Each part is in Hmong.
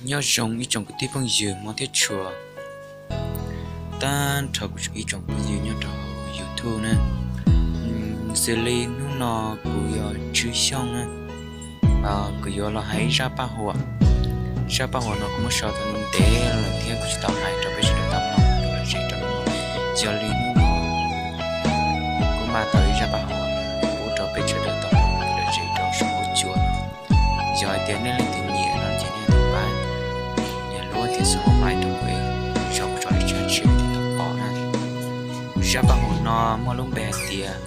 Nyob zoo ib tsoom kwv tij phooj ywg hmov thiab tshua, tag nrho kuv ib tsoom phooj ywg nyob rau YouTube na. Xws li hnub no kuv yog Tswv Xyooj na, kuv yuav los hais zaj paj huam. Zaj paj huam no kuv muab sau tau ntev lawm thiab kuv tsis tau hais rau peb sawv daws tau mloog lom zem rau. Yog li hnub no kuv npaj tau ib zaj paj huam pub rau peb sawv daws tau mloog lom zem rau saum huab cua no. Yog hais tias nej leej twg nyiam no ces nej pab nias lub thiab subscribe rau kuv, sau tso li tsa tshiab tau pom na. Zaj paj huam no muaj lub npe hais tias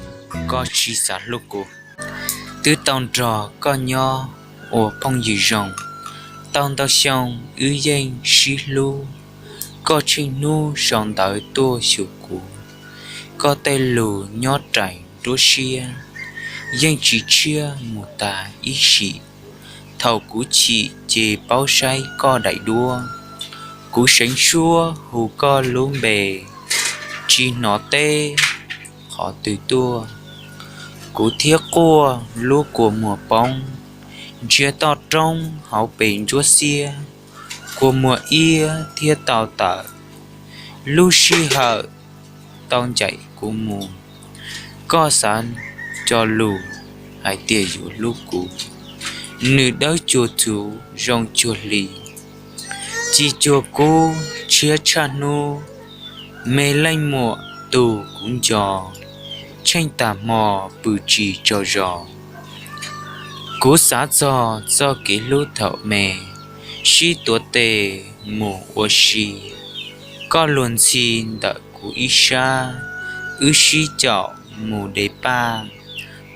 Koj Tsis Xav Hlub Kuv. Twb tau nrog koj nyob ua phooj ywg zoo, tau ntau xyoo wb yeej sib hlub. Koj tsheej hnub sau ntawv tuaj xyuas kuv, koj tej lus nyob raws nruab siab, yeej tsis tshiab mus tas ib sim. Thaum kuv chim ces paub saib koj daim duab, kuv seev suab hu koj lub npe, tsis hnov teb qhov twg tuaj. Kuv thiab quaj lub kua muag poob, ntsia toj roob hauv pes ntsuab xiab, kua muag iab thiab tau tawm, lub sij hawm tau ncaim kuv mus. Koj xav cov lus hais tias yuav hlub kuv, nws dawb cuag txhuv zoo cuag hli, ci cuag kub tshiab tshaj hnub. Me leej muam tus kuv nco, tsheej tag hmo pw tsis tsaug zog. Kuv xav txog txoj kev hlub thaum me, sib tuav tes mus ua si. Koj luag ntxhi ntawm kuv ib sab, wb sib caum mus de paj.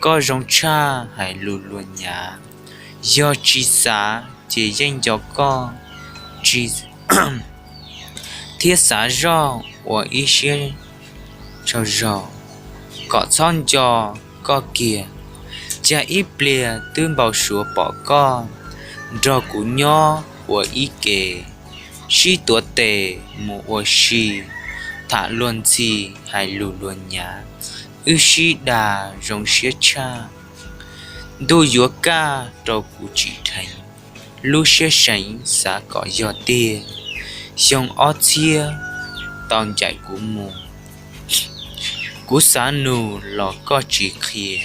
Koj zoo tshaj hais lus luag nyav, yog tsis xav ces yeej nco koj, tsis thiab xav zoj ua ib siab tsaug zog, kom txhob nco koj kiag. Cas ib pliag twb npau suav pom koj, nrog kuv nyob ua ib ke, sib tuav tes mus ua si, tham luag ntxhi hais lus luag nyav, wb sib dag zoo siab tshaj. Ntuj yuav kaj rau kuv tsim dheev, lub siab seev xav kom yog tiag. Xyoo ob txhiab tau ncaim kuv mus, kuv xav nug los koj tsis qhia.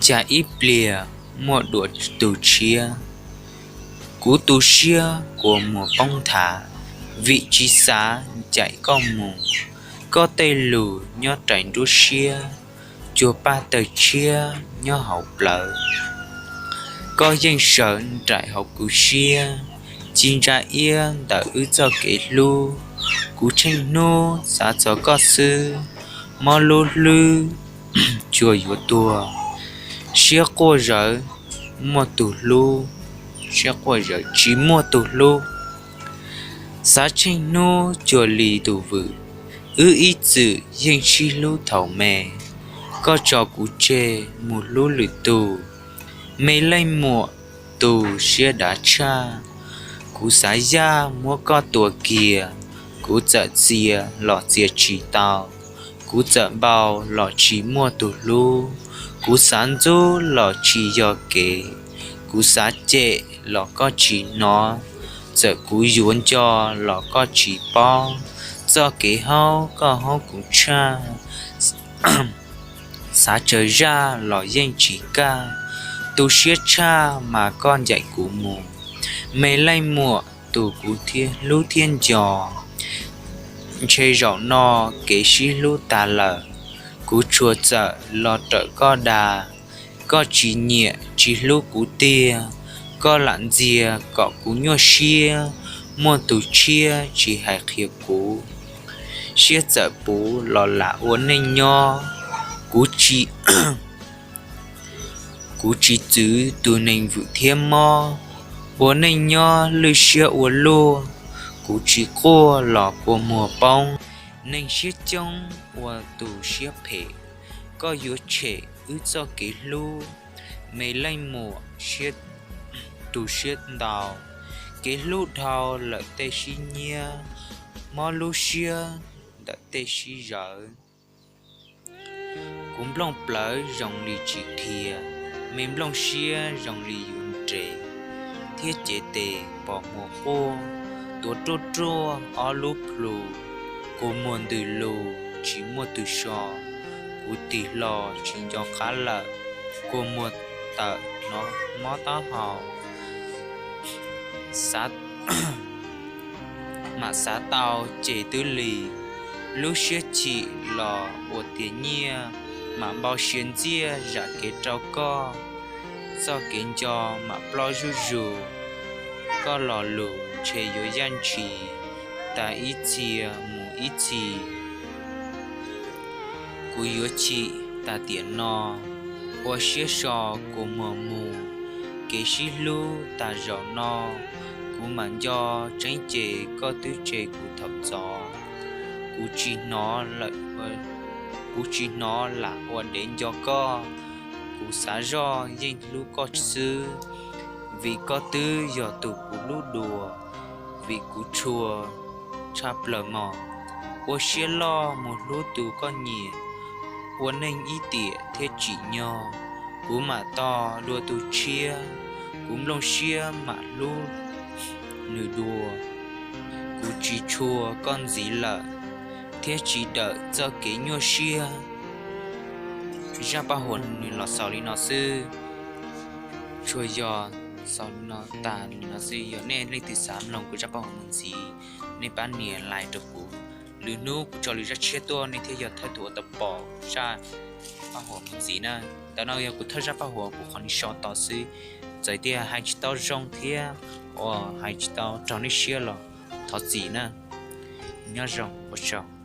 Cas ib pliag muaj dua tus tshiab, kuv tu siab kua muag poob nthav, vim tsis xav ncaim koj mus. Koj tej lus nyob raws nruab siab, cuag paj tawg tshiab nyob hauv plawv. Koj yeej sawv nraim hauv kuv siab, ci ntsa iab ntawm wb txoj kev hlub. Kuv tsheej hnub xav txog koj xwb, mob lub hlwb cuag yuav tuag. Siab quaj zawv muaj tus hlub, siab quaj zawv tsis muaj tus hlub. Xav tsheej hnub cuag li tus vwm, wb ib txwm yeej sib hlub thaum me. Koj tso kuv tseg mus hlub lwm tus, me leej muam tus siab dav tshaj. Kuv xav yaj muab koj tua kiag, kuv txawm txias los txias tsis tau, kuv txawm npau los tsis muaj tus hlub. Kuv xav ntxub los tsis yog kev, kuv xav cem los koj tsis hnov, txawm kuv yuav nco los koj tsis paub. Txoj kev haub koj haub kuv tshaj, xav tsawg zaj los yeej tsis kaj. Tu siab tshaj mas koj ncaim kuv mus, me leej muam tus kuv hlub thiab nco. Ntshe zaum no kev sib hlub tas lawm, kuv tsuas txawm los rawm koj dag. Koj tsis nyiam tsis hlub kuv tiag, koj lam ntxias kom kuv nyuaj siab. Muaj tus tshiab tsis hais qhia kuv, siab txawm puv los lam ua neej nyob. Kuv tsis, kuv tsis txwv tus neeg vwm thiab mob, ua neej nyob lwj siab ua luaj. Kuv tsis quaj los kua muag poob, neeg siab coob ua tus siab phem. Koj yuav tshem wb txoj kev hlub, me leej muam siab, tus siab ntau. Kev hlub dhau lawm tej sib nyiab, mob lub siab ntawm tej sib zawv. Kuv nplooj plawv zoo li tsis dhia, me nplooj siab zoo li yuav nres. thiab cev tes pos muag quaj, tuav ruaj ruaj ob lub plhu, kua muag ntws lus tsis muaj twg so, kuv tig hlo tsis nco qab lawm, kua muag tawm hnov mob taub hau, xav mam xav tau ces twb lig, lub siab chim los ua tiag nyiaj, mam npau siav ntxiaj zam kev rau koj, txoj kev nco mam ploj zuj zus, koj lo lus ntshe yuav yaj ntshis, tas ib txhia mus ib txhis. Kuv yuav chim tas tiam no, ua siab so kua muag mus, kev sib hlub tas zaum no, kuv mam nco tseeb ces koj twb tseg kuv thaum ntxov. Kuv tsis hnov lam ua dev nco koj, kuv xav zoj yeej hlub koj xwb, vim koj twb yog tus kuv hlub dua, vim kuv tshua tshaj plaws mog. Ua siab loj mus hlub tus koj nyiam, ua neej ib tiam thiaj tsim nyog, kuv mam tos dua tus tshiab, kuv nplooj siab mam hlub nws dua. Kuv tsis tshua koj ntxiv lawm, thiab tsis dawm txoj kev nyuaj siab. Zaj paj huam nws los xaus li no xwb. Tsuas yog xaus li no tas li no xwb. Yog nej leej twg xav mloog kuv zaj paj huam mus ntxiv, nej pab nias like rau kuv. Lwm hnub kuv tso lwm zaj tshiab tuaj nej thiaj yog thawj tus uas tau pom zaj paj huam mus ntxiv na. Ntawm no yog kuv thawj zaj paj huam kuv qhov ni so tos xwb. Txawm tias hais tsis tau zoo thiab uas hais tsis tau raug nej siab los thov txim na. Nyob zoo, ua tsaug.